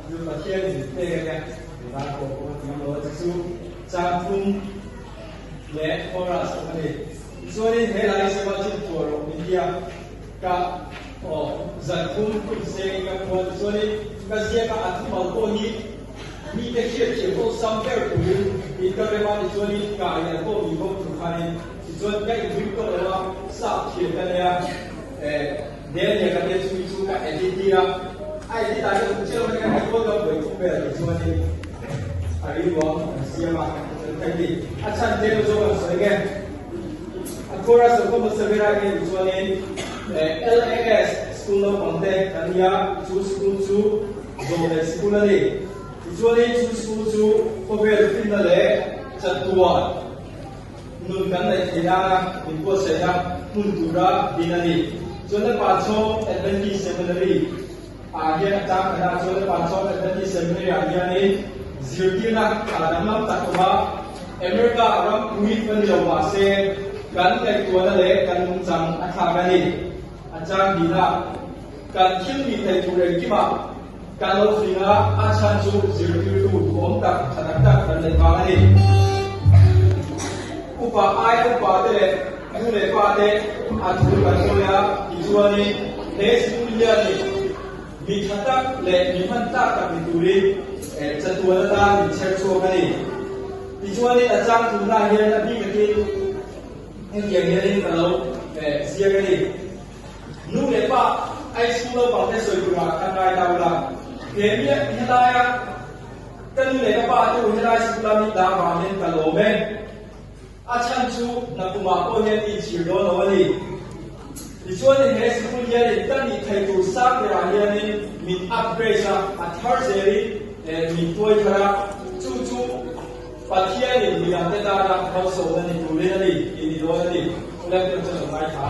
Chu Pathianin min pek a nia, tuna pawh pawh a ti ngam lo a, chu chu chang thum leh chorus awm a ni. Tichuanin he lai sema chin phuah rawh min ti a, ka aw zan thum hun sengin ka phuah tichuanin ka ziak a, a thumal pawh hi mite hriatthiam awlsam ber turin in ka rem a, tichuanin kai an pawh ni bawk tur khanin tichuan ka inring tawh lo a, sap thiam ka nei a, eh Daniel ka tia chumi chu ka edit tir a, a edit ah hian chiah lo mai ka ti ka buai thum vel tichuanin a rilruang an siam a, chuan ka ti a chhan tlem zawk an sawi nge. A chorus lo kawm hmasa ber ah hian tichuanin LAS school naupang te kan nia, chu school chu Zawlnei Sikul a ni. Tichuanin chu school chu khawvel finna leh chatuan nun kan neih theih nana min buatsaihna hmun tura din a ni. Chuan a Panchawng Adventist Seminary ah hian a tang khat a, chuan a Panchawng Adventist Seminary ah hianin zirtirna tha danglam tak awm a, America ram pui ka ni lo mahse kan ngaihtuahna leh kan nungchang a thlak a ni. A chang hnihna, kan thil nih theih tur engkimah kan lo fing a, a chhan chu zirtirtu duhawm tak tha tak tak kan neih vang a ni. Upa aia upa te leh nu leh pa te a thu kan sawi a, tichuanin he school hianin mi tha tak leh mi hman tlak tak ni turin chatuan atan min chher chhuak a ni. Tichuanin a chang tunah hian a bik takin hetiang hianin ka lo ziak a ni. Nu leh pa ai school naupang te sawi turah kan ngai ta ula, he mi helaia ka nu leh ka pa te u helai sikula mi dah vangin ka lawm e. A chhan chu nakumah pawh hian inchhir dawn lo a ni. Tichuanin he sikul hianin ka nih theih tur sang berah hianin min upgrade a, a thar zelin min tuai thar a, chu chu Pathianin midangte tana malsawmna ni turin a ni tih ni dawn a ni. Left chuan a ngaithla.